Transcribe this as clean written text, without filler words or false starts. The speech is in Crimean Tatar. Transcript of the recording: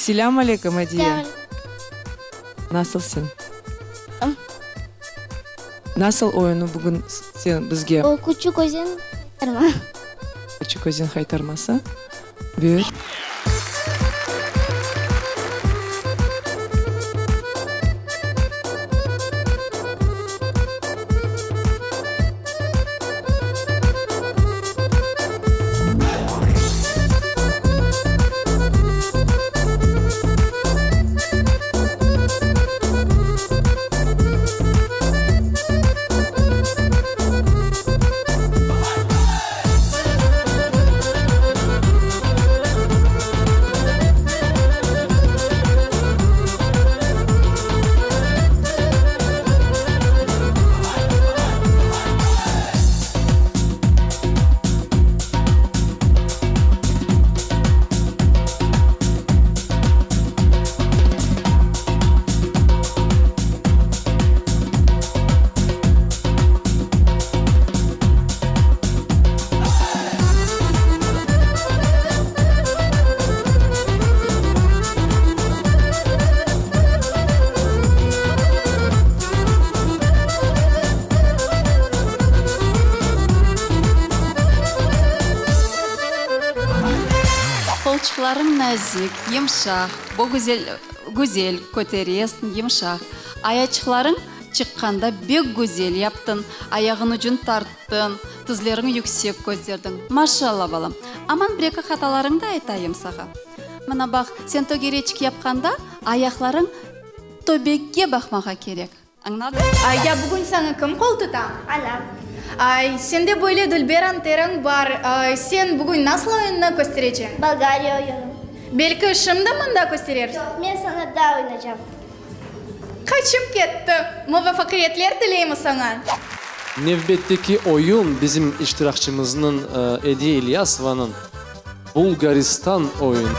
Selâm aleyküm, Ediye. Nasılsıñ? Nasıl oyunı bugün sen bizge? O Küçük özen haytarma. Küçük özen haytarması. Buyur. Qolçıqlarıñ nazik, yımşaq, bo güzel, güzel köteresiñ, yımşaq. Ayaçıqlarıñ çıqqanda bek güzel yaptıñ, ayağıñ ucun tarttıñ, tizleriñ yüksek köterdiñ. Maşalla, balam. Aman bir-eki hatalarıñ da aytayım sağa. Mına baq, sen tögereçik yapqanda ayaqlarıñ töbege baqmağa kerek. Añladıñ? Ay, ya bugün saña kim qol tuta? Anam. Ay, sende böyle dülber anteriñ bar. Ay, sen bugün nasıl oyunnı köstereceñ? Bolgariya oyunı. Belki şimdi mında kösterersiñ? Yoq, men saña daa oynacam. Qaçıp ketti. Muvafaqiyetler tileymiz saña. Nevbetteki oyun bizim iştirakçımıznıñ Ediye İlyasovanıñ Bulgaristan oyunı.